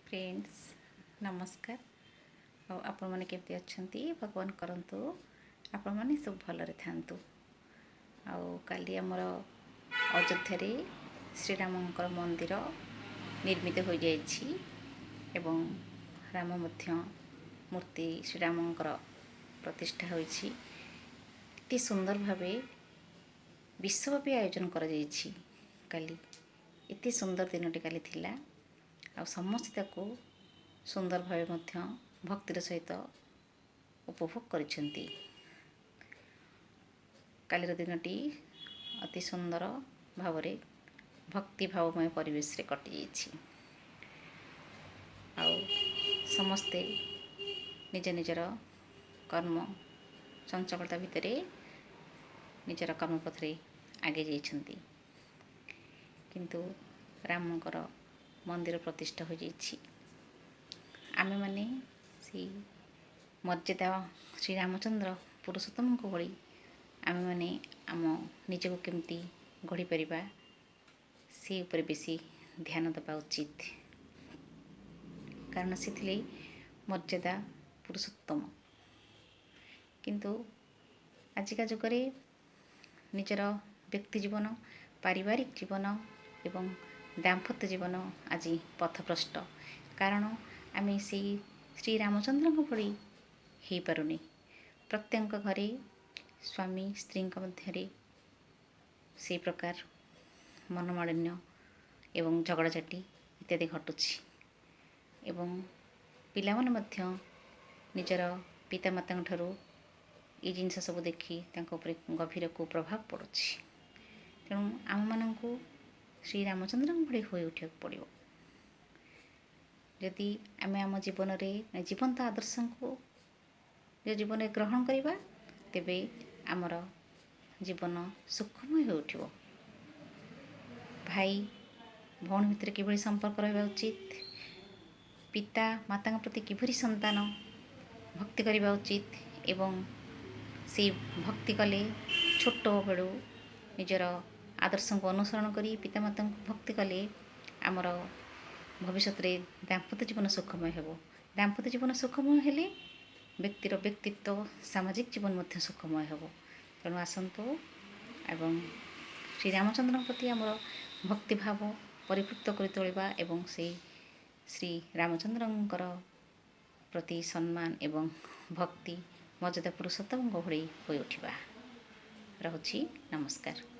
Friends, ନମସ୍କାର। ଆଉ ଆପଣମାନେ କେମିତି ଅଛନ୍ତି? ଭଗବାନ କରନ୍ତୁ ଆପଣମାନେ ସବୁ ଭଲରେ ଥାଆନ୍ତୁ। ଆଉ କାଲି ଆମର ଅଯୋଧ୍ୟାରେ ଶ୍ରୀରାମଙ୍କର ମନ୍ଦିର ନିର୍ମିତ ହୋଇଯାଇଛି ଏବଂ ରାମ ମଧ୍ୟ ମୂର୍ତ୍ତି ଶ୍ରୀରାମଙ୍କର ପ୍ରତିଷ୍ଠା ହୋଇଛି। ଅତି ସୁନ୍ଦର ଭାବେ ବିଶ୍ୱବ୍ୟାପୀ ଆୟୋଜନ କରାଯାଇଛି କାଲି। ଏତେ ସୁନ୍ଦର ଦିନଟି କାଲି ଥିଲା ଆଉ ସମସ୍ତେ ତାକୁ ସୁନ୍ଦର ଭାବେ ମଧ୍ୟ ଭକ୍ତିର ସହିତ ଉପଭୋଗ କରିଛନ୍ତି। କାଲିର ଦିନଟି ଅତି ସୁନ୍ଦର ଭାବରେ ଭକ୍ତି ଭାବମୟ ପରିବେଶରେ କଟିଯାଇଛି। ଆଉ ସମସ୍ତେ ନିଜ ନିଜର କର୍ମ ଚଞ୍ଚଳତା ଭିତରେ ନିଜର କର୍ମପଥରେ ଆଗେଇ ଯାଇଛନ୍ତି, କିନ୍ତୁ ରାମଙ୍କର ମନ୍ଦିର ପ୍ରତିଷ୍ଠା ହୋଇଯାଇଛି। ଆମେମାନେ ସେଇ ମର୍ଯ୍ୟାଦା ଶ୍ରୀରାମଚନ୍ଦ୍ର ପୁରୁଷୋତ୍ତମଙ୍କ ଭଳି ଆମେମାନେ ଆମ ନିଜକୁ କେମିତି ଗଢ଼ିପାରିବା, ସେ ଉପରେ ବେଶୀ ଧ୍ୟାନ ଦେବା ଉଚିତ। କାରଣ ସେ ଥିଲେ ମର୍ଯ୍ୟାଦା ପୁରୁଷୋତ୍ତମ। କିନ୍ତୁ ଆଜିକା ଯୁଗରେ ନିଜର ବ୍ୟକ୍ତି ଜୀବନ, ପାରିବାରିକ ଜୀବନ ଏବଂ ଦାମ୍ପତ୍ୟ ଜୀବନ ଆଜି ପଥଭ୍ରଷ୍ଟ। କାରଣ ଆମେ ସେଇ ଶ୍ରୀରାମଚନ୍ଦ୍ରଙ୍କ ଭଳି ହେଇପାରୁନି। ପ୍ରତ୍ୟେକଙ୍କ ଘରେ ସ୍ୱାମୀ ସ୍ତ୍ରୀଙ୍କ ମଧ୍ୟରେ ସେଇ ପ୍ରକାର ମନମାଳିନ୍ୟ ଏବଂ ଝଗଡ଼ାଝାଟି ଇତ୍ୟାଦି ଘଟୁଛି ଏବଂ ପିଲାମାନେ ମଧ୍ୟ ନିଜର ପିତାମାତାଙ୍କ ଠାରୁ ଏଇ ଜିନିଷ ସବୁ ଦେଖି ତାଙ୍କ ଉପରେ ଗଭୀର କୁପ୍ରଭାବ ପଡ଼ୁଛି। ତେଣୁ ଆମମାନଙ୍କୁ ଶ୍ରୀରାମଚନ୍ଦ୍ରଙ୍କ ଭଳି ହୋଇ ଉଠିବାକୁ ପଡ଼ିବ। ଯଦି ଆମେ ଆମ ଜୀବନରେ ଜୀବନ୍ତ ଆଦର୍ଶଙ୍କୁ ନିଜ ଜୀବନରେ ଗ୍ରହଣ କରିବା, ତେବେ ଆମର ଜୀବନ ସୁଖମୟ ହୋଇ ଉଠିବ। ଭାଇ ଭଉଣୀ ଭିତରେ କିଭଳି ସମ୍ପର୍କ ରହିବା ଉଚିତ, ପିତା ମାତାଙ୍କ ପ୍ରତି କିଭଳି ସନ୍ତାନ ଭକ୍ତି କରିବା ଉଚିତ ଏବଂ ସେଇ ଭକ୍ତି କଲେ, ଛୋଟ ବେଳୁ ନିଜର ଆଦର୍ଶଙ୍କୁ ଅନୁସରଣ କରି ପିତାମାତାଙ୍କୁ ଭକ୍ତି କଲେ ଆମର ଭବିଷ୍ୟତରେ ଦାମ୍ପତ୍ୟ ଜୀବନ ସୁଖମୟ ହେବ। ଦାମ୍ପତ୍ୟ ଜୀବନ ସୁଖମୟ ହେଲେ ବ୍ୟକ୍ତିର ବ୍ୟକ୍ତିତ୍ୱ, ସାମାଜିକ ଜୀବନ ମଧ୍ୟ ସୁଖମୟ ହେବ। ତେଣୁ ଆସନ୍ତୁ ଏବଂ ଶ୍ରୀରାମଚନ୍ଦ୍ରଙ୍କ ପ୍ରତି ଆମର ଭକ୍ତିଭାବ ପରିପୃକ୍ତ କରି ତୋଳିବା ଏବଂ ସେଇ ଶ୍ରୀ ରାମଚନ୍ଦ୍ରଙ୍କର ପ୍ରତି ସମ୍ମାନ ଏବଂ ଭକ୍ତି ମର୍ଯ୍ୟାଦା ପୁରୁଷୋତ୍ତମଙ୍କ ଭଳି ହୋଇ ଉଠିବା। ରହୁଛି, ନମସ୍କାର।